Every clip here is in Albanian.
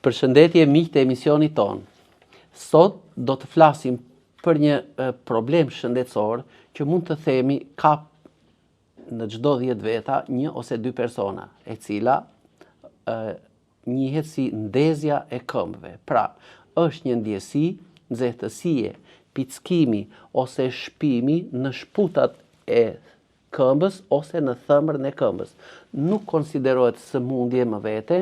Përshëndetje miqtë e emisionit tonë. Sot do të flasim për një problem shëndetësor që mund të themi kap në çdo 10 veta një ose dy persona, e cila ë njihet si ndezja e këmbëve. Pra, është një ndjesi nxehtësie, pickimi ose shpimi në shputat e këmbës ose në thëmbrën e këmbës. Nuk konsiderohet sëmundje më vete,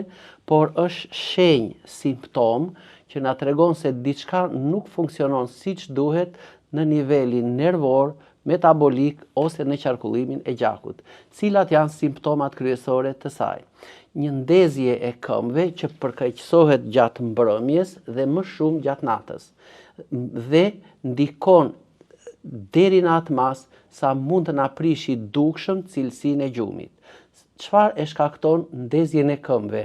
por është shenjë, simptomë, që na tregon se diçka nuk funksionon siç duhet në nivelin nervor, metabolik ose në qarkullimin e gjakut. Cilat janë simptomat kryesore të saj? Një ndezje e këmbëve që përkeqësohet gjatë mbrëmjes dhe më shumë gjatë natës dhe ndikon deri në atë masë sa mund të na prishi dukshëm cilësinë e gjumit. Çfarë e shkakton ndezjen e këmbëve?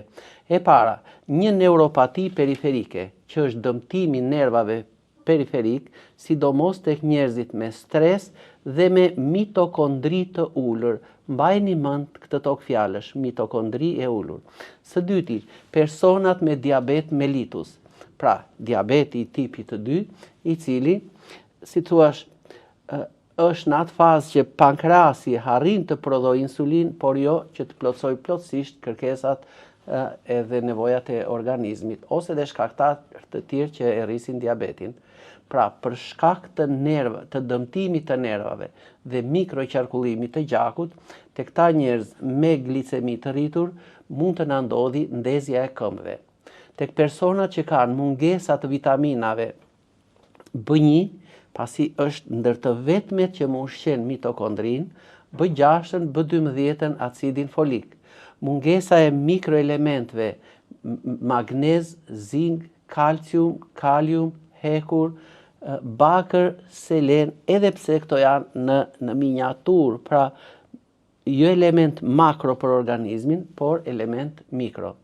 E para, një neuropati periferike, që është dëmtimi i nervave periferik, sidomos tek njerëzit me stres dhe me mitokondri të ulur. Mbajeni mend këtë togfjalësh, mitokondri e ulur. Së dyti, personat me diabet mellitus. Pra, diabeti i tipit të dytë, i cili, si thuash, është në atë fazë që pankreasi arrin të prodhojë insulinë, por jo që të plotësojë plotësisht kërkesat edhe nevojat e organizmit, ose dhe shkaktarë të tjerë që e rrisin diabetin. Pra, për shkak të nerv, të dëmtimit të nervave dhe mikroqarkullimit të gjakut, te këta njerëz me glicemi të rritur mund të na ndodhi ndezja e këmbëve. Tek personat që kanë mungesa të vitaminave B1, pasi është ndër të vetmet që më ushqen mitokondrinë, B6-ën, B12-ën, acidin folik. Mungesa e mikroelementëve magnez, zink, kalcium, kalium, hekur, bakër, selen, edhe pse këto janë në në miniaturë, pra jo element makro për organizmin, por element mikro.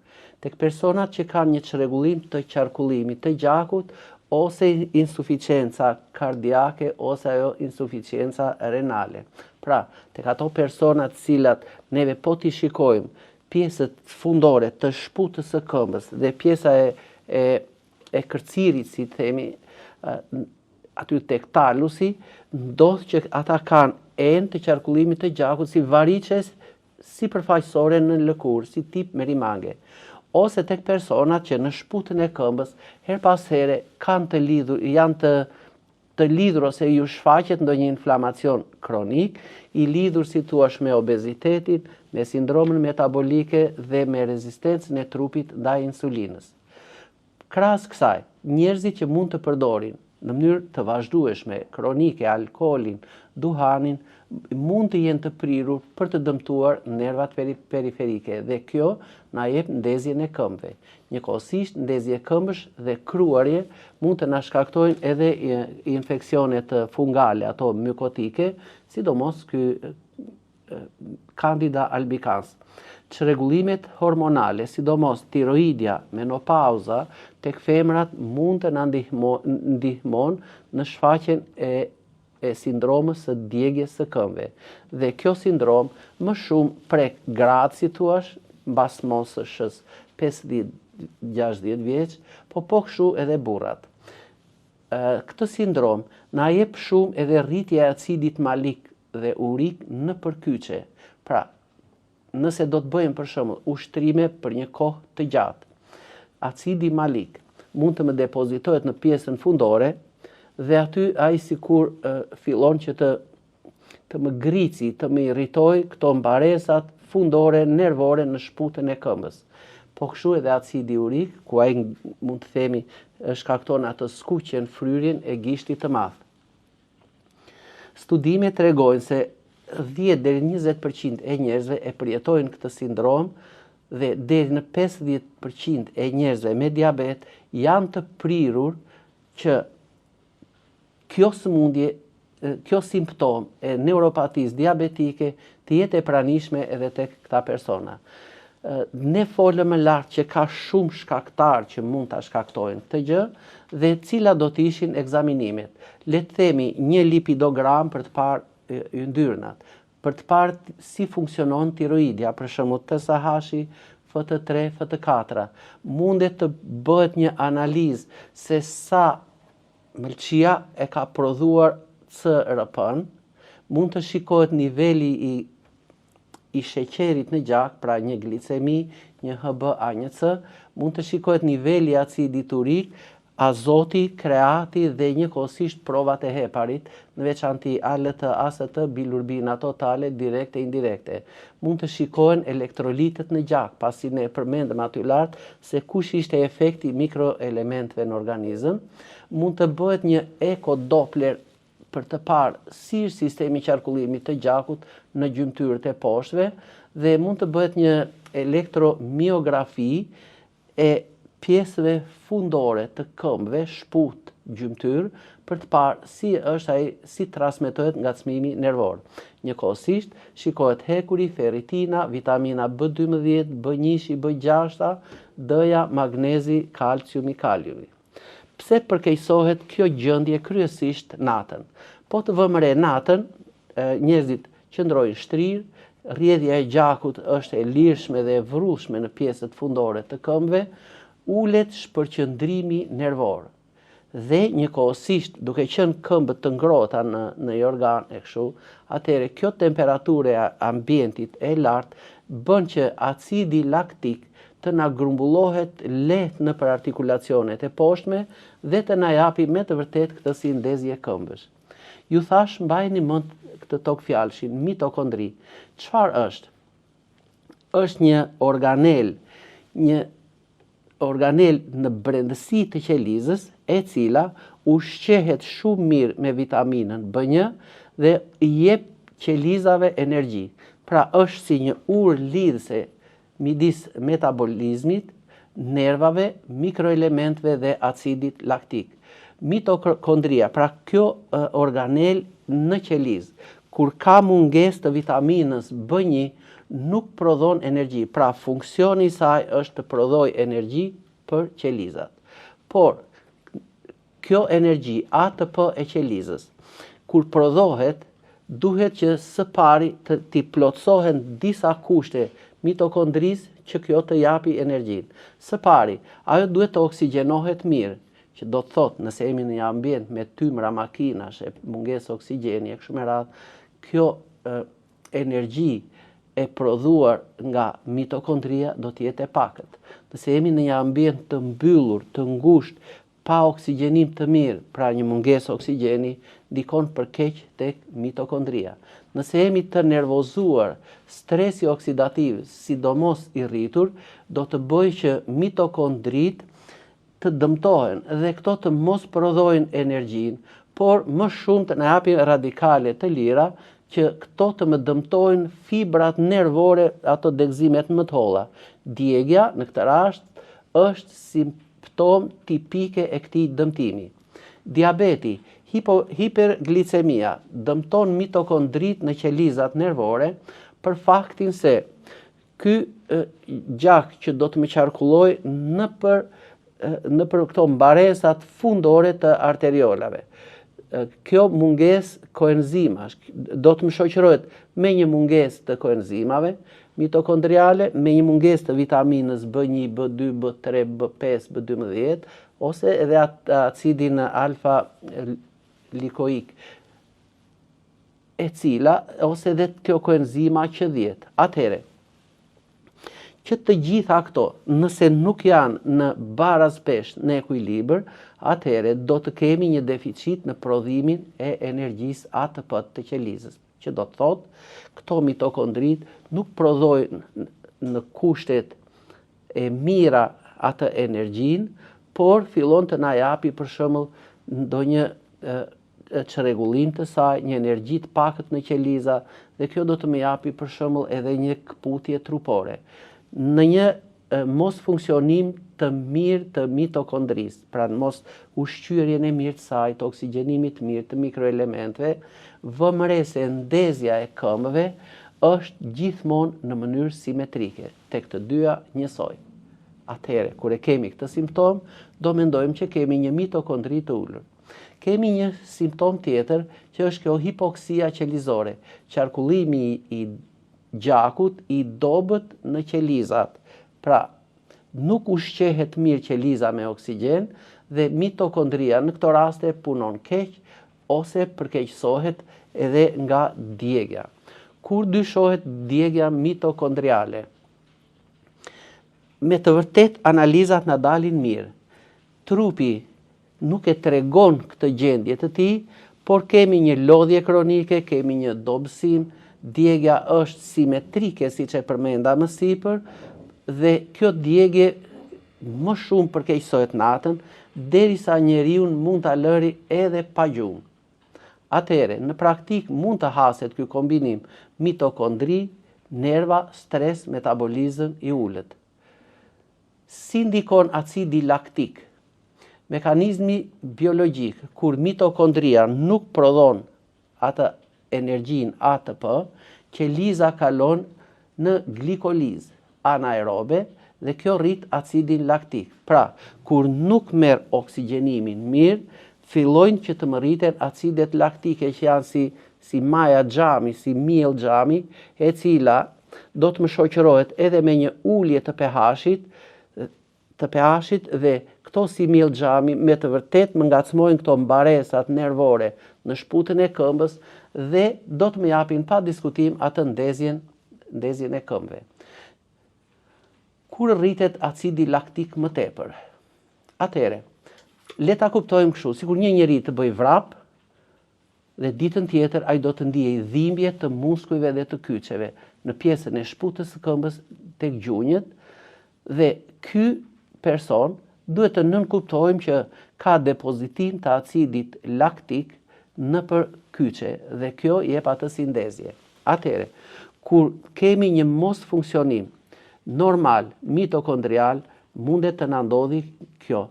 Tek personat që kanë një çrregullim të qarkullimit të gjakut ose insuficienca kardiake ose ajo insuficienca renale. Pra, tek ato persona të cilat neve po t'i shikojmë pjesët fundore të shputës së këmbës dhe pjesa e e e kërcirit, si të themi, aty tek talusi, ndodh që ata kanë enë të qarkullimit të gjakut si variçes sipërfaqësore në lëkurë, si tip merimange, ose tek personat që në shputën e këmbës herë pas here kanë të lidhur, janë të të lidhur ose ju shfaqet ndonjë inflamacion kronik, i lidhur si thuash me obezitetin, me sindromën metabolike dhe me rezistencën e trupit ndaj insulinës. Krahas kësaj, njerëzit që mund të përdorin në mënyrë të vazhdueshme, kronike, alkoolin, duhanin, mund të jenë të prirur për të dëmtuar nervat periferike dhe kjo na jep ndezjen e këmbëve. Njëkohësisht, ndezje këmbësh dhe kruarje mund të na shkaktojnë edhe infeksionet fungale, ato mykotike, sidomos ky Candida albicans. Çrregullimet hormonale, sidomos tiroidja, menopauza, tek femrat mund të na ndihmon në shfaqjen e e sindromës së djegies së këmbëve. Dhe kjo sindromë më shumë prek gratë, si thuash, mbas moshës 50-60 vjeç, po po kështu edhe burrat. Këtë sindromë na jep shumë edhe rritja e acidit malik dhe urik nëpër kyçe. Pra, nëse do të bëjmë për shembull ushtrime për një kohë të gjatë, acidi malik mund të më depozitohet në pjesën fundore dhe aty ai sikur fillon që të të më grici, të më irritojë këto mbaresat fundore nervore në shputën e këmbës. Po kështu edhe acidi urik, ku ai mund të themi shkakton atë skuqjen, fryrjen e gishtit të madh. Studimet tregojnë se 10 deri 20% e njerëzve e përjetojnë këtë sindromë dhe deri në 50% e njerëzve me diabet janë të prirur që kjo sëmundje, kjo simptomë e neuropatisë diabetike të jetë e pranishme edhe tek këta persona. Ne folëm më lart që ka shumë shkaktarë që mund ta shkaktojnë këtë gjë dhe cilat do të ishin ekzaminimet. Le të themi një lipidogram për të parë yndyrnat, për të parë si funksionon tiroidja, për shembull TSH-i, FT3, FT4. Mundet të bëhet një analizë se sa mëlçia e ka prodhuar CRP-n, mund të shikohet niveli i i sheqerit në gjak, pra një glicemi, një HbA1c, mund të shikohet niveli i acidit urik, azoti, kreati dhe njëkohësisht provat e heparit, në veçanti ALT, AST, bilirubina totale, direkte, indirekte. Mund të shikohen elektrolitet në gjak, pasi ne përmendëm aty lart se kush ishte efekti i mikroelementëve në organizëm. Mund të bëhet një eko-doppler për të parë si është sistemi i qarkullimit të gjakut në gjymtyrët e poshtme dhe mund të bëhet një elektromiografi e pjesëve fundore të këmbëve, shputë, gjymtyrë, për të parë si është ai, si transmetohet ngacmimi nervor. Njëkohësisht, shikohet hekuri, ferritina, vitamina B12, B1, B6, D-ja, magnezi, kalciumi, kaliumi. Pse përkeqësohet kjo gjendje kryesisht natën? Po të vëmë re natën, njerëzit qëndrojnë shtrirë, rrjedhja e gjakut është e lirshme dhe e vrullshme në pjesët fundore të këmbëve, ulet shpërqendrimi nervor dhe njëkohësisht duke qenë këmbët të ngrohta në në jorgan e kështu, atëherë kjo temperaturë e ambientit e lartë bën që acidi laktik të na grumbullohet lehtë nëpër artikulacionet e poshtme dhe të na japi me të vërtetë këtë si ndezje këmbësh. Ju thashë mbajeni mend këtë togfjalëshin mitokondri. Çfarë është? Është një organel, një organel në brendësi të qelizës, e cila ushqehet shumë mirë me vitaminën B1 dhe i jep qelizave energji. Pra është si një urë lidhëse midis metabolizmit, nervave, mikroelementëve dhe acidit laktik. Mitokondria, pra kjo organel në qelizë, kur ka mungesë të vitaminës B1, nuk prodhon energji, pra funksioni i saj është të prodhojë energji për qelizat. Por, Kjo energji, ATP e qelizës, kur prodhohet, duhet që së pari të t'i plotësohen disa kushte mitokondrisë që kjo të japi energjinë. Së pari, ajo duhet të oksigjenohet mirë, që do të thotë nëse jemi në një ambient me tymra makinash e mungesë oksigjeni e kështu me radhë, kjo e, energji e prodhuar nga mitokondria do të jetë e pakët. Nëse jemi në një ambient të mbyllur, të ngushtë, pa oksigjenim të mirë, pra një mungesë oksigjeni, ndikon për keq tek mitokondria. Nëse jemi të nervozuar, stresi oksidativ, sidomos i rritur, do të bëjë që mitokondritë të dëmtohen dhe këto të mos prodhojnë energjinë, por më shumë të na japin radikale të lira që këto të më dëmtojnë fibrat nervore, ato degëzimet më të holla. Djegia në këtë rast është simptomë tipike e këtij dëmtimi. Diabeti, hipo, hiperglicemia, dëmton mitokondritë në qelizat nervore për faktin se Ky gjak që do të më qarkullojë nëpër nëpër këto mbaresat fundore të arteriolave. Kjo mungesë koenzimash do të më shoqërohet me një mungesë të koenzimave mitokondriale, me një mungesë të vitaminës B1, B2, B3, B5, B12 ose edhe acidin alfa likoik. e cila ose dhe kjo koenzima Q10. Atëherë, që të gjitha këto, nëse nuk janë në baraspeshë, në ekuilibër, atëherë do të kemi një deficit në prodhimin e energjisë ATP të qelizës, që do të thotë, këto mitokondritë nuk prodhojnë në kushtet e mira atë energjinë, por fillon të na japi për shembull ndonjë çrregullim të saj, një energji të pakët në qeliza dhe kjo do të më japi për shembull edhe një këputje trupore. Në një mosfunksionim të mirë të mitokondrisë, pra në mos ushqyerjen e mirë të saj, të oksigjenimit të mirë të mikroelementëve, vëmë re se ndezja e këmbëve është gjithmonë në mënyrë simetrike, tek të dyja njësoj. Atëherë, kur e kemi këtë simptomë, do mendojmë që kemi një mitokondri të ulur. Kemi një simptomë tjetër që është kjo hipoksia qelizore, qarkullimi i gjakut i dobët në qelizat. Pra, nuk ushqehet mirë qeliza me oksigjen dhe mitokondria në këto raste punon keq ose përkeqësohet edhe nga djegia. Kur dyshohet djegia mitokondriale? Me të vërtetë analizat na dalin mirë. Trupi nuk e tregon këtë gjendje të tij, por kemi një lodhje kronike, kemi një dobësim, djegia është simetrike, siç e përmenda më sipër, dhe kjo djegie më shumë përkeqësohet natën, derisa njeriun mund ta lëri edhe pa gjumë. Atëherë, në praktikë mund të haset ky kombinim mitokondri, nerva, stres, metabolizëm i ulët. Si ndikon acidi laktik? Mekanizmi biologjik, kur mitokondria nuk prodhon atë energjinë ATP, qeliza kalon në glikolizë anaerobe dhe kjo rrit acidin laktik. Pra, kur nuk merr oksigjenimin mirë, fillojnë që të më rriten acidet laktike që janë si si maja xhami, si miell xhami, e cila do të më shoqërohet edhe me një ulje të pH-it, të pH-it dhe këto si miell xhami me të vërtetë më ngacmojnë këto mbaresat nervore në shputën e këmbës dhe do të më japin pa diskutim atë ndezjen, ndezjen e këmbëve. Kur rritet acidi laktik më tepër? Atëherë, le ta kuptojmë kështu, sikur një njeri të bëjë vrap, dhe ditën tjetër ai do të ndiejë dhimbje të muskujve dhe të kyçeve në pjesën e shputës së këmbës tek gjunjët dhe ky person duhet të nënkuptojmë që ka depozitim të acidit laktik nëpër kyçe dhe kjo jep atë si ndezje. Atëherë, kur kemi një mosfunksionim normal mitokondrial, mundet të na ndodhi kjo.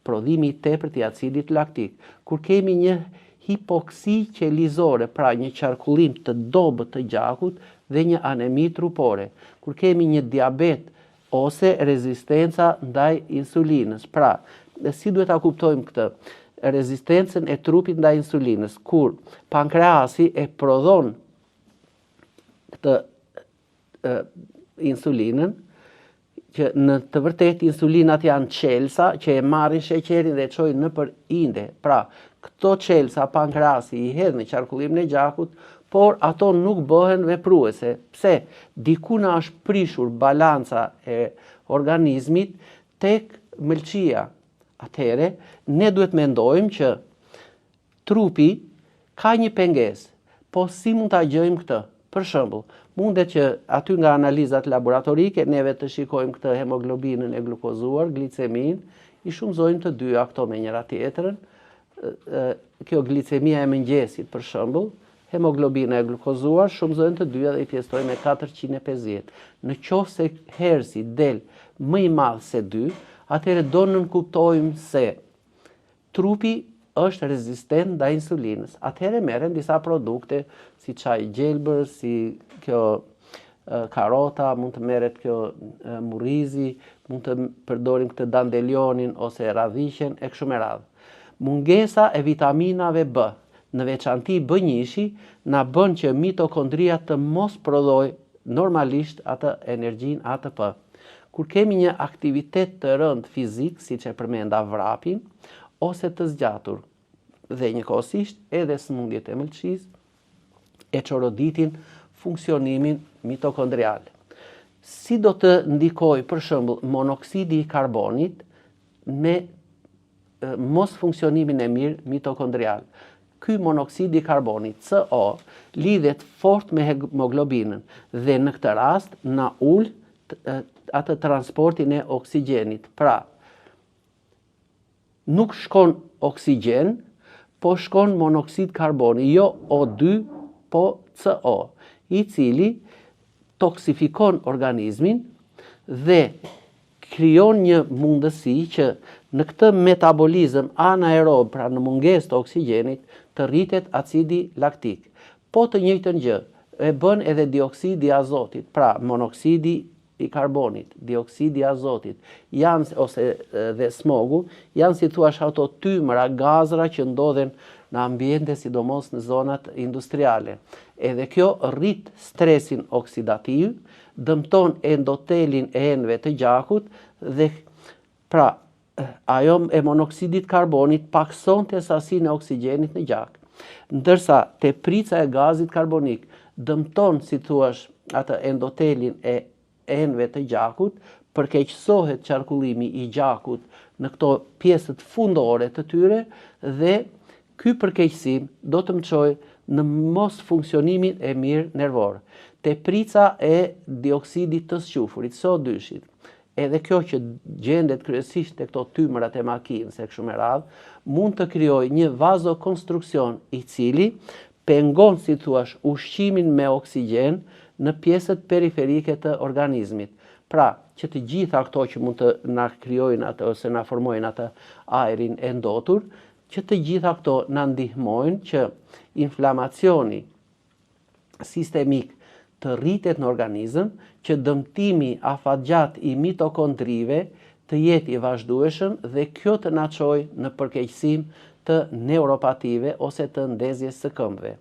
Prodhimi i tepërt i acidit laktik. Kur kemi një hipoksi qelizore, pra një qarkullim të dobët të gjakut dhe një anemi trupore. Kur kemi një diabet ose rezistenca ndaj insulinës. Pra, si duhet ta kuptojmë këtë? Rezistencën e trupit ndaj insulinës, kur pankreasi e prodhon këtë insulinën, që në të vërtetë insulinat janë çelësa që e marrin sheqerin dhe e çojnë nëpër inde. Pra, këto çelësa pankreasi i hedh në qarkullimin e gjakut, por ato nuk bëhen vepruese. Pse? Diku na është prishur balanca e organizmit tek mëlçia. Atëherë, ne duhet mendojmë që Trupi ka një pengesë, po si mund ta gjejmë këtë? Për shembull, mundet që aty nga analizat laboratorike neve të shikojmë këtë hemoglobinën e glukozuar, gliceminë, i shumëzojmë të dyja këto me njëra tjetrën, kjo glicemia e mëngjesit për shembull, hemoglobina e glukozuar, shumëzojmë të dyja dhe i pjesëtojmë me 450. Në qoftë se herësi del më i madh se 2, atëherë do nënkuptojmë se Trupi është rezistent ndaj insulinës. Atëherë merren disa produkte si çaj gjelbër, si kjo karota, mund të merret kjo murrizi, mund të përdorim këtë dandelionin ose radhiqen e kështu me radhë. Mungesa e vitaminave B, në veçanti B1-shi, na bën që mitokondria të mos prodhojë normalisht atë energjinë ATP. Kur kemi një aktivitet të rëndë fizik, siç e përmenda vrapin, ose të zgjatur, dhe njëkohësisht edhe sëmundjet e mëlçisë, e çoroditin funksionimin mitokondrial. Si do të ndikojë për shembull monoksidi i karbonit me mosfunksionimin e mirë mitokondrial. Ky monoksid i karbonit, CO, lidhet fort me hemoglobinën dhe në këtë rast na ul atë transportin e oksigjenit. Pra, nuk shkon oksigjen, po shkon monoksid karboni, jo O2, po CO, i cili toksifikon organizmin dhe krijon një mundësi që në këtë metabolizëm anaerob, pra në mungesë të oksigjenit, të rritet acidi laktik. Po të njëjtën gjë e bën edhe dioksidi i azotit, pra monoksidi i karbonit, dioksidi i azotit, janë ose dhe smogu, janë si thua ato tymra, gazra që ndodhen në ambiente sidomos në zonat industriale. Edhe kjo rrit stresin oksidativ, dëmton endotelin e enëve të gjakut dhe pra ajo e monoksidit karbonit paksonte sasinë e oksigjenit në gjak. Ndërsa teprica e gazit karbonik dëmton, si thuash, atë endotelin e enëve të gjakut, përkeqësohet qarkullimi i gjakut në këto pjesët fundore të tyre dhe ky përkeqësim do të më çojë në mosfunksionimin e mirë nervor. Teprica e dioksidit të squfurit, CO2-shit, edhe kjo që gjendet kryesisht te këto tymrat e makinës e kështu me radhë, mund të krijojë një vazokonstruksion i cili pengon, si thuash, ushqimin me oksigjen në pjesët periferike të organizmit. Pra, që të gjitha këto që mund të na krijojnë atë ose na formojnë atë ajrin e ndotur, që të gjitha këto na ndihmojnë që inflamacioni sistemik të rritet në organizëm, që dëmtimi afatgjatë i mitokondrive të jetë i vazhdueshëm dhe kjo të na çojë në përkeqësim të neuropative ose të ndezjes së këmbëve.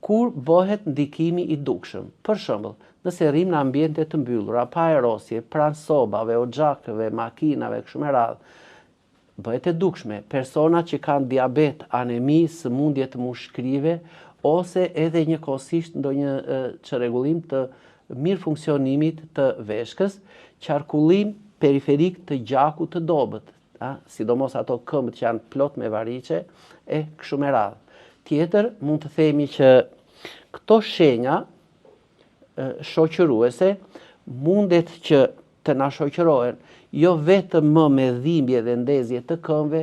Kur bëhet ndikimi i dukshëm? Për shembull, nëse rrimë në ambiente të mbyllura, pa ajrosje, pranë sobave, oxhakëve, makinave, kështu me radhë, Bëhet e dukshme, personat që kanë diabet, anemi, sëmundje të mushkërive ose edhe njëkohësisht ndonjë çrregullim të mirëfunksionimit të veshkës, qarkullim periferik të gjakut të dobët, a, sidomos ato këmbët që janë plot me variçe e kështu me radhë. Tjetër, mund të themi që këto shenja shoqëruese mundet që të na shoqërohen jo vetëm më me dhimbje dhe ndezje të këmbëve,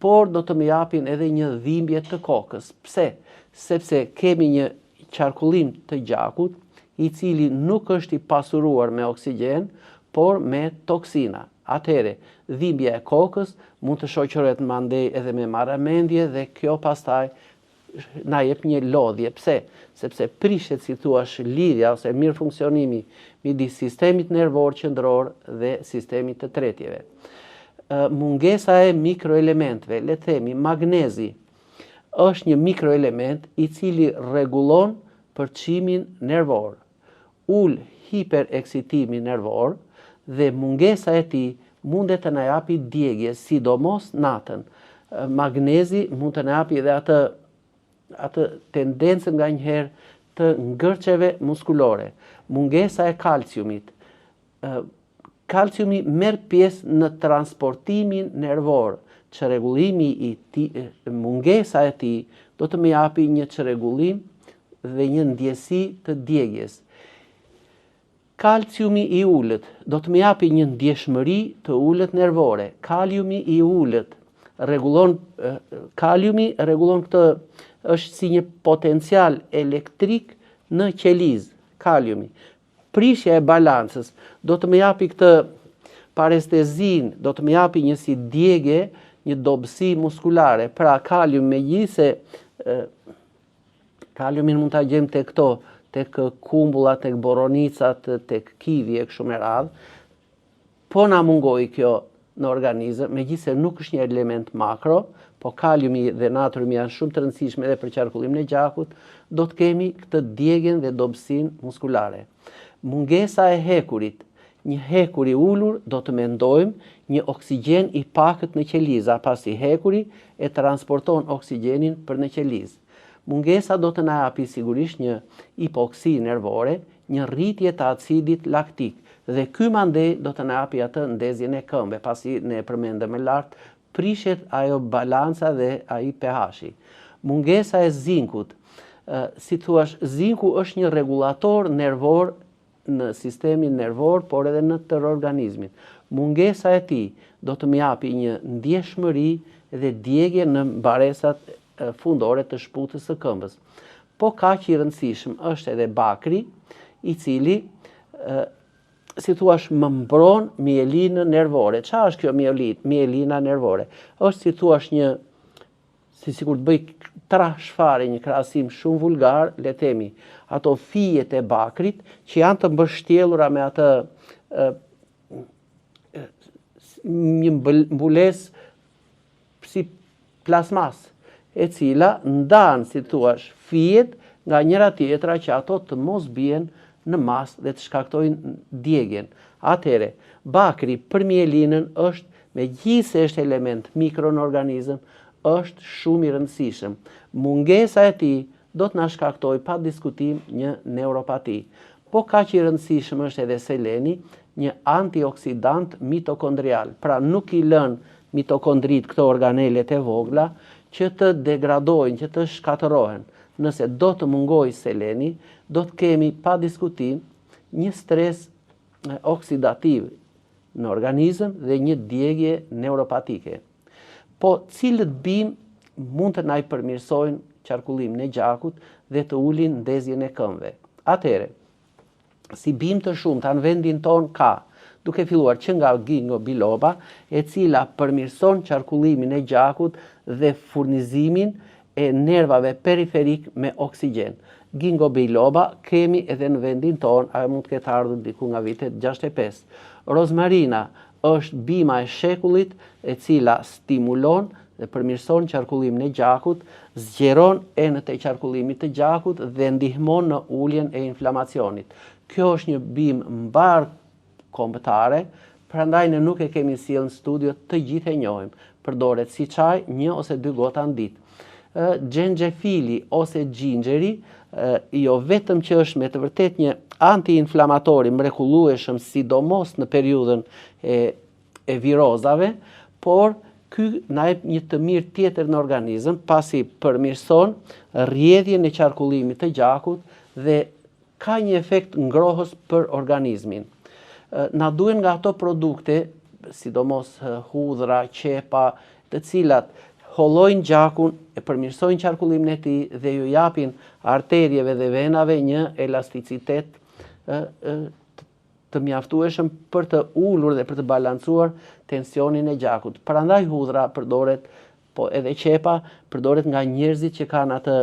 por do të më japin edhe një dhimbje të kokës. Pse? Sepse kemi një qarkullim të gjakut, i cili nuk është i pasuruar me oksigjen, por me toksina. Atëherë, dhimbja e kokës mund të shoqërohet mandej edhe me marramendje dhe kjo pastaj na jep një lodhje. Pse? Sepse prishet, si thuash, lidhja ose mirëfunksionimi midis sistemit nervor qendror dhe sistemit të tretjeve. Mungesa e mikroelementëve, le të themi magnezi, është një mikroelement i cili rregullon përçimin nervor. ul hipereksitimin nervor dhe mungesa e tij mundet të na japi djegie, sidomos natën. Magnezi mund të na japi edhe atë atë tendencën nganjëherë të ngërçeve muskulore. Mungesa e kalciumit. Kalciumi merr pjesë në transportimin nervor, çrregullimi i tij, mungesa e tij do të më japi një çrregullim dhe një ndjesi të djegies. Kalciumi i ulët do të më japi një ndjeshmëri të ulët nervore. Kaliumi i ulët rregullon kaliumi rregullon këtë është si një potencial elektrik në qelizë, kaliumi. Prishja e balancës do të më japi këtë parestezinë, do të më japi një si djegie, një dobësi muskulare. Pra kalium megjithëse kaliumin mund ta gjejmë tek këto, tek kumbulla, tek boronicat, tek kivi e kështu me radhë. Po na mungoi kjo në organizëm, megjithëse nuk është një element makro, po kaliumi dhe natriumi janë shumë të rëndësishme edhe për qarkullimin e gjakut, do të kemi këtë djegien dhe dobësinë muskulare. Mungesa e hekurit, një hekur i ulur do të mendojmë një oksigjen i pakët në qeliza, pasi hekuri e transporton oksigjenin për në qelizë. Mungesa do të na japi sigurisht një hipoksi nervore, një rritje të acidit laktik dhe ky mandej do të na japi atë ndezjen e këmbëve, pasi ne e përmendëm më lart, prishet ajo balanca dhe ai pH-i. Mungesa e zinkut, si thuash, zinku është një rregullator nervor në sistemin nervor, por edhe në tërë organizmin. Mungesa e tij do të më japi një ndjeshmëri dhe djegie në mbaresat fundore të shputës së këmbës. Po kaq i rëndësishëm është edhe bakri, i cili si thuash më mbron mielinën nervore. Ça është kjo mielinë, mielina nervore? Është si thuash një si sikur të bëj trash fare një krahasim shumë vulgar, le të themi, ato fijet e bakrit që janë të mbështjellura me atë e, një mbulesë si plasmas. e cila ndan, si thuash, fijet nga njëra tjetra që ato të mos bien në masë dhe të shkaktojnë djegien. Atëherë, bakri për mielinën është, megjithëse është element mikro në organizëm, është shumë i rëndësishëm. Mungesa e tij do të na shkaktojë pa diskutim një neuropati. Po kaq i rëndësishëm është edhe seleni, një antioksidant mitokondrial, pra nuk i lën mitokondritë, këto organelet e vogla, që të degradojnë, që të shkatërrohen. Nëse do të mungojë seleni, do të kemi pa diskutim një stres oksidativ në organizëm dhe një djegie neuropatike. Po cilët bimë mund të na i përmirësojnë qarkullimin e gjakut dhe të ulin ndezjen e këmbëve? Atëherë, si bimë të shumta në vendin tonë ka, duke filluar që nga ginkgo biloba, e cila përmirëson qarkullimin e gjakut dhe furnizimin e nervave periferik me oksigjen. Ginkgo biloba kemi edhe në vendin tonë, ajo mund të ketë ardhur diku nga vitet 65. Rozmarina është bima e shekullit e cila stimulon dhe përmirëson qarkullimin e gjakut, zgjeron enët e qarkullimit të gjakut dhe ndihmon në uljen e inflamacionit. Kjo është një bimë mbarëkombëtare, prandaj ne nuk e kemi sjellë në studio, të gjithë e njohim. Përdoret si çaj, një ose dy gota në ditë. Xhenxhefili ose xhinxheri, jo vetëm që është me të vërtetë një antiinflamator i mrekullueshëm, sidomos në periudhën e e virozave, por ky na jep një të mirë tjetër në organizëm, pasi përmirëson rrjedhjen e qarkullimit të gjakut dhe ka një efekt ngrohës për organizmin. Na duhen nga ato produkte, sidomos hudhra, qepa, të cilat hollojnë gjakun, e përmirësojnë qarkullimin e tij dhe ju japin arterieve dhe venave një elasticitet të mjaftueshëm për të ulur dhe për të balancuar tensionin e gjakut. Prandaj hudhra përdoret, po edhe qepa përdoret nga njerëzit që kanë atë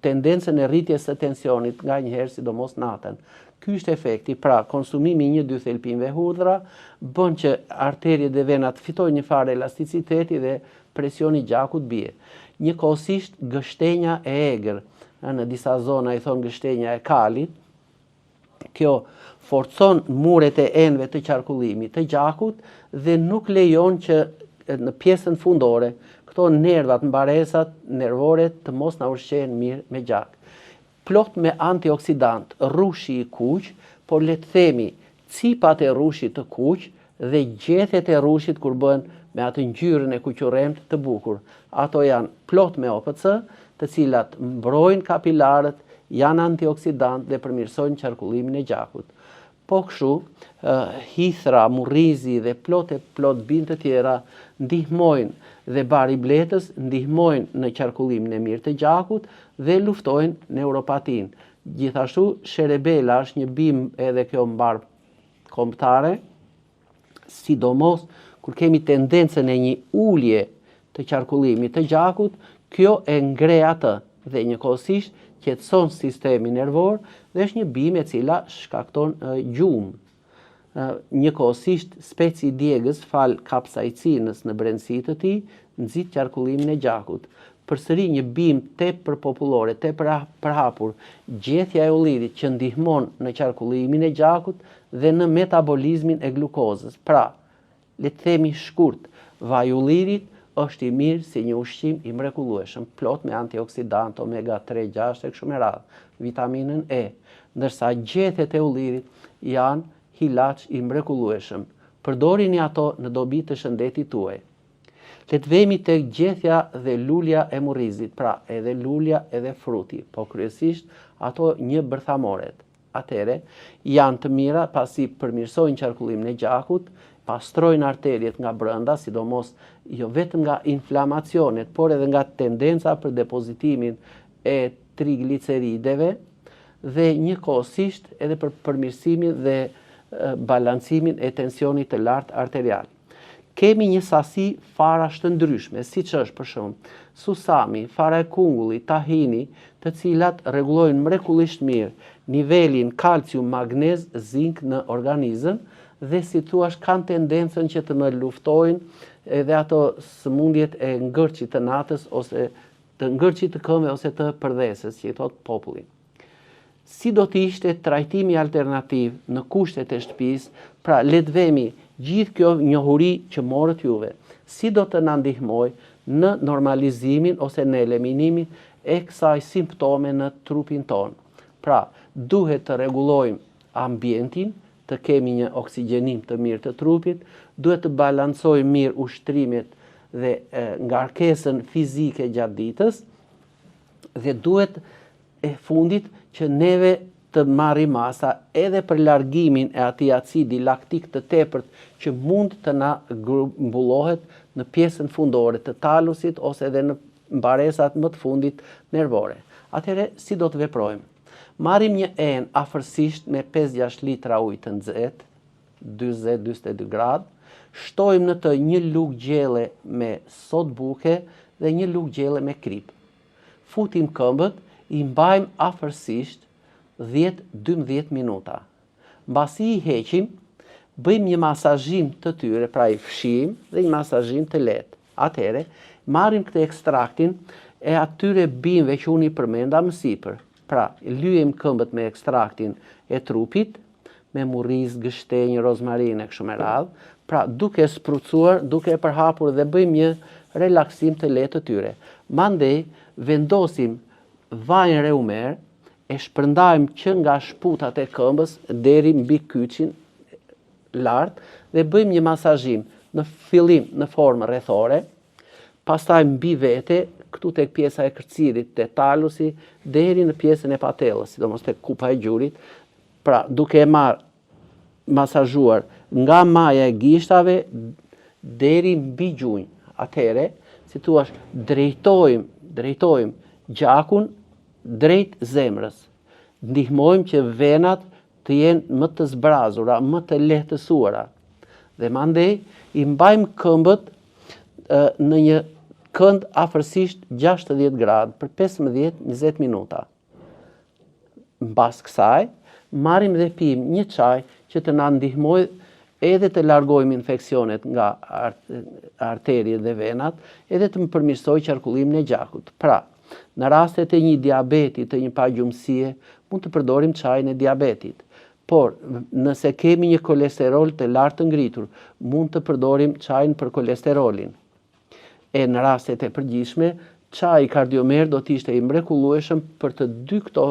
tendencën e rritjes së tensionit nganjëherë sidomos natën. Ky është efekti, pra konsumimi i një dy thelpinjve hudhra bën që arteriet dhe venat fitojnë një farë elasticiteti dhe presioni i gjakut bie. Njëkohësisht gështenja e egër, në disa zona i thonë gështenja e kalit, Kjo forcon muret e enëve të qarkullimit të gjakut dhe nuk lejon që në pjesën fundore këto nervat, mbaresat nervore të mos na ushqehen mirë me gjak. Plot me antioksidant, rrushi i kuq, por le të themi cipat e rrushit të kuq dhe gjethet e rrushit kur bëhen me atë ngjyrën e kuqurremtë të bukur. Ato janë plot me OPC, të cilat mbrojnë kapilarët, janë antioksidantë dhe përmirësojnë qarkullimin e gjakut. Po kështu, hithra, murrizi dhe plot e plot bimë të tjera ndihmojnë dhe bari i bletës ndihmojnë në qarkullimin e mirë të gjakut dhe luftojnë neuropatinë. Gjithashtu, sherebela është një bimë edhe kjo mbarëkombëtare, sidomos kur kemi tendencën e një ulje të qarkullimit të gjakut, kjo e ngre atë dhe njëkohësisht qetëson sistemin nervor dhe është një bimë e cila shkakton gjumë. Njëkohësisht speci i djegës falë kapsaicinës në brendësi të tij nxit qarkullimin e gjakut. Përsëri një bimë tepër popullore, tepër e përhapur, gjethja e ullirit që ndihmon në qarkullimin e gjakut dhe në metabolizmin e glukozës. Pra, le të themi shkurt, vaji i ullirit është i mirë si një ushqim i mrekullueshëm, plot me antioksidantë, omega 3, 6 e kështu me radhë, vitaminën E, ndërsa gjethet e ullirit janë ilaç i mrekullueshëm. Përdorini ato në dobi të shëndetit tuaj. Le të vemi tek gjethja dhe lulja e murrizit, pra edhe lulja edhe fruti, po kryesisht ato një bërthamoret. Atëherë, janë të mira pasi përmirësojnë qarkullimin e gjakut, pastrojnë arteriet nga brenda, sidomos jo vetëm nga inflamacionet, por edhe nga tendenca për depozitimin e triglicerideve dhe njëkohësisht edhe për përmirësimin dhe balancimin e tensionit të lartë arterial. Kemi një sasi farash të ndryshme, siç është për shembull susami, fara e kungullit, tahini, të cilat rregullojnë mrekullisht mirë nivelin kalcium, magnez, zink në organizëm dhe si thuash kanë tendencën që të më luftojnë edhe ato sëmundjet e ngërçit të natës ose Të ngërçit të këmbëve ose të përdheses, që i thotë populli. Si do të ishte trajtimi alternativ në kushtet e shtëpisë, pra le të vemi gjithë kjo njohuri që morët juve, si do të na ndihmojë në normalizimin ose në eliminimin e kësaj simptome në trupin tonë. Pra, duhet të rregullojmë ambientin, të kemi një oksigjenim të mirë të trupit, duhet të balancojmë mirë ushtrimet dhe ngarkesën fizike gjatë ditës dhe duhet e fundit që neve të marrim masa edhe për largimin e atij acidi laktik të tepërt që mund të na grumbullohet në pjesën fundore të talusit ose edhe në mbaresat më të fundit nervore. Atëherë, si do të veprojmë? Marrim një enë afërsisht me 5-6 litra ujë të nxehtë, 40-42 gradë, shtojmë në të një lugë gjelle me sodë buke dhe një lugë gjelle me kripë. Futim këmbët, i mbajmë afërsisht 10-12 minuta. Mbasi i heqim, bëjmë një masazhim të tyre, pra i fshijmë dhe një masazhim të lehtë. Atëherë, marrim këtë ekstraktin e atyre bimëve që unë i përmenda më sipër. Pra, lyejmë këmbët me ekstraktin e trupit, me murriz, gështenjë, rozmarinë e kështu me radhë, pra duke sprucuar, duke e përhapur dhe bëjmë një relaksim të lehtë të tyre. Mandej vendosim vajin reumer, e shpërndajmë që nga shputat e këmbës deri mbi kyçin lart dhe bëjmë një masazhim në fillim në formë rrethore, pastaj mbi vete, këtu tek pjesa e kërcirit, te talusi, deri në pjesën e patellës, sidomos tek kupa e gjurit, pra duke e marrë masazhuar nga maja e gishtave deri mbi gjunjë. Atëherë, si thua, drejtojmë, drejtojmë gjakun drejt zemrës. Ndihmojmë që venat të jenë më të zbrazura, më të lehtësuara. Dhe mandej i mbajmë këmbët në një kënd afërsisht 60 gradë për 15-20 minuta. Mbas kësaj, marrim dhe pimë një çaj që të na ndihmojë edhe të largojmë infeksionet nga arteriet dhe venat, edhe të më përmirësojë qarkullimin e gjakut. Pra, në rastet e një diabeti, të një pagjumësie, mund të përdorim çajin e diabetit. Por, nëse kemi një kolesterol të lartë të ngritur, mund të përdorim çajin për kolesterolin. E në rastet e përgjithshme, çaji kardiomer do të ishte i mrekullueshëm për të dy këto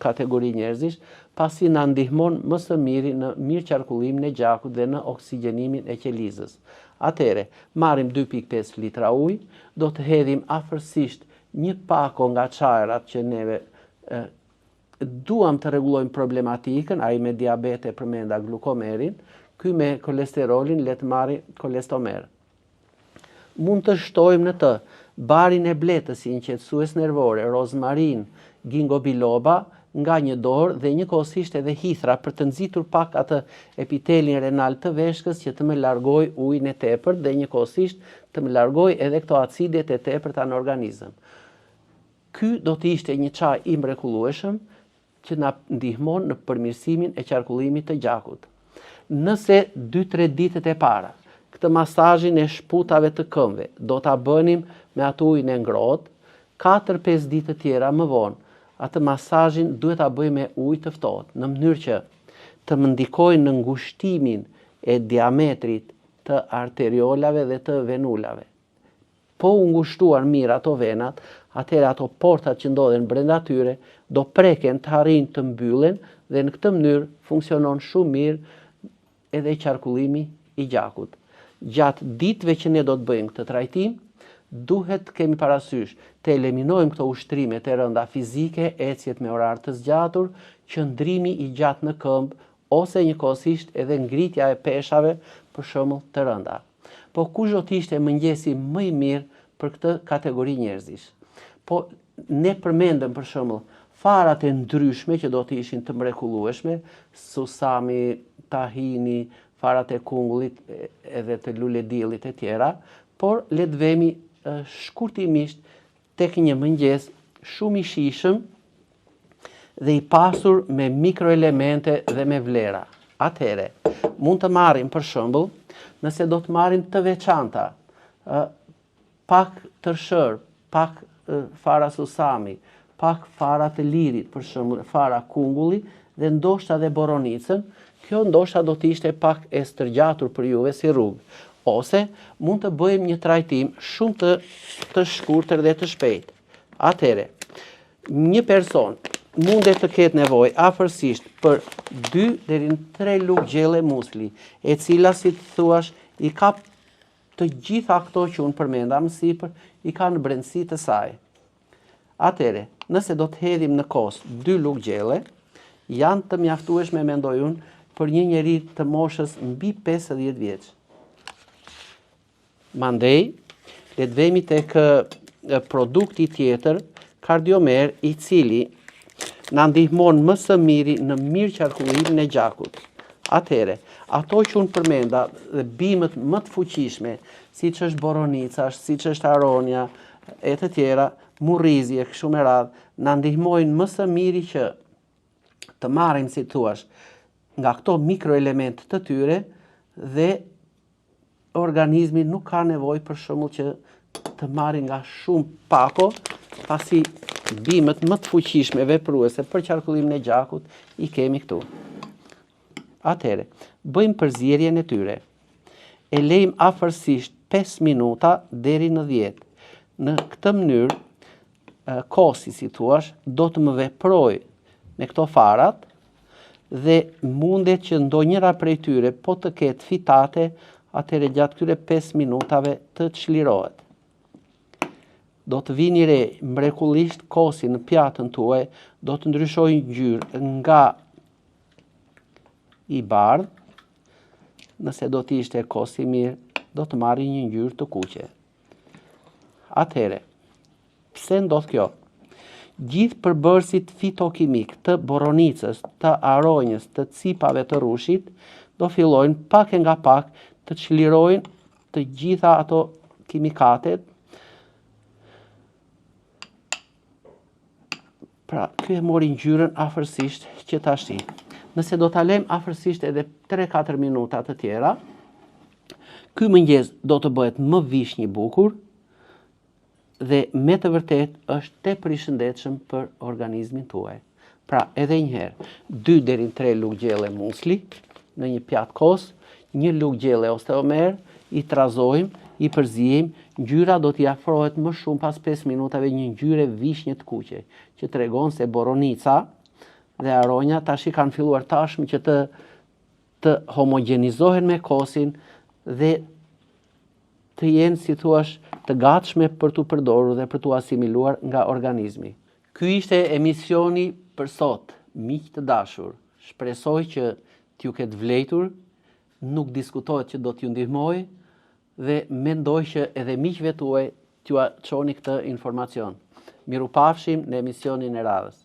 kategori njerëzish, pasi na ndihmon më së miri në mirëqarkullimin e gjakut dhe në oksigjenimin e qelizës. Atëherë, marrim 2.5 litra ujë, do të hedhim afërsisht një pako nga çajrat që neve duam të rregullojmë problematikën, ai me diabet e përmenda glukomerin, ky me kolesterolin le të marri kolestomer. Mund të shtojmë në të barin e bletës si një qetësues nervore, rozmarinë, ginkgo biloba, nga një dorë dhe njëkohësisht edhe hithra për të nxitur pak atë epitelin renal të veshkës që të më largojë ujin e tepërt dhe njëkohësisht të më largojë edhe këto acidet e tepërta në organizëm. Ky do të ishte një çaj i mrekullueshëm që na ndihmon në përmirësimin e qarkullimit të gjakut. Nëse 2-3 ditët e para këtë masazhin e shputave të këmbëve do ta bënim me atë ujin e ngrohtë, 4-5 ditë të tjera më vonë, atë masazhin duhet ta bëjmë me ujë të ftohtë, në mënyrë që të më ndikojë në ngushtimin e diametrit të arteriolave dhe të venulave. Po u ngushtuan mirë ato venat, atëherë ato portat që ndodhen brenda tyre do preken të arrijnë të mbyllen dhe në këtë mënyrë funksionon shumë mirë edhe qarkullimi i gjakut. Gjatë ditëve që ne do të bëjmë këtë trajtim, duhet të kemi parasysh të eliminojmë këto ushtrimet e rënda fizike, ecjet me orar të zgjatur, qëndrimi i gjatë në këmbë ose njëkohësisht edhe ngritja e peshave, për shembull, të rënda. Po kush do të ishte mëngjesi më i mirë për këtë kategori njerëzish? Po ne përmendëm për shembull farat e ndryshme që do të ishin të mrekullueshme, susami, tahini, farat e kungullit edhe të lulediellit e tjera, por le të vemi shkurtimisht tek një mëngjes shumë i shijshëm dhe i pasur me mikroelemente dhe me vlera. Atëherë, mund të marrim për shembull, nëse do të marrim të veçanta, ë pak tërshërë, pak fara susami, pak fara të lirit, për shembull, fara kungulli dhe ndoshta dhe boronicën, kjo ndoshta do të ishte pak e stërgjatur për juve si rrugë. Ose mund të bëjmë një trajtim shumë të të shkurtër dhe të shpejtë. Atëherë, një person mundet të ketë nevojë afërsisht për 2 deri në 3 lugë gjelle musli, e cila si të thuash i ka të gjitha këto që unë përmenda më sipër, i ka në brendësi të saj. Atëherë, nëse do të hedhim në kos 2 lugë gjelle, janë të mjaftueshme mendoj unë për një njeri të moshës mbi 50 vjeç. Mandej, le të vemi tek produkti tjetër, kardiomer, i cili na ndihmon më së miri në mirëqarkullimin e gjakut. Atëherë, ato që unë përmenda dhe bimët më të fuqishme, siç është boronica, siç është aronia, e të tjera, murrizi e kështu me radhë, na ndihmojnë më së miri që të marrim, si thuash, nga këto mikroelementë të tyre dhe organizmi nuk ka nevojë për shembull që të marri nga shumë pako, pasi bimët më të fuqishme vepruese për qarkullimin e gjakut i kemi këtu. Atëherë, bëjmë përzierjen e tyre. E lejmë afërsisht 5 minuta deri në 10. Në këtë mënyrë, kosi, si thuash, do të më veprojë me këto farat dhe mundet që ndonjëra prej tyre po të ketë fitate, atëherë gjatë këtyre 5 minutave të çlirohet. Do të vini re mrekullisht kosi në pjatën tuaj, do të ndryshojë ngjyrë nga i bardhë, nëse do të ishte kos i mirë, do të marrë një ngjyrë të kuqe. Atëherë, pse ndodh kjo? Gjithë përbërësit fitokimik të boronicës, të aronjës, të cipave të rrushit, do fillojnë pak e nga pak të çlirojnë të gjitha ato kimikatet Pra, ky e mori ngjyrën afërsisht që tashti. Nëse do ta lëmë afërsisht edhe 3-4 minuta të tjera, ky mëngjes do të bëhet më vishnjë i bukur dhe me të vërtetë është tepër i shëndetshëm për organizmin tuaj. Pra, edhe një herë, 2 deri në 3 lugë gjelle musli në një pjatë kos, një lugë gjelle osteomer, i trazojmë, i përziejmë, ngjyra do t'i afrohet më shumë pas 5 minutave një ngjyre vishnje të kuqe, që tregon se boronica dhe aronja tashi kanë filluar tashmë që të të homogjenizohen me kosin dhe të jenë, si thuash, të gatshme për t'u përdorur dhe për t'u asimiluar nga organizmi. Ky ishte emisioni për sot, miq të dashur. Shpresoj që t'ju ketë vlejtur, nuk diskutohet që do t'ju ndihmojë dhe mendoj që edhe miqve tuaj t'jua çoni këtë informacion. Mirupafshim në emisionin e radhës.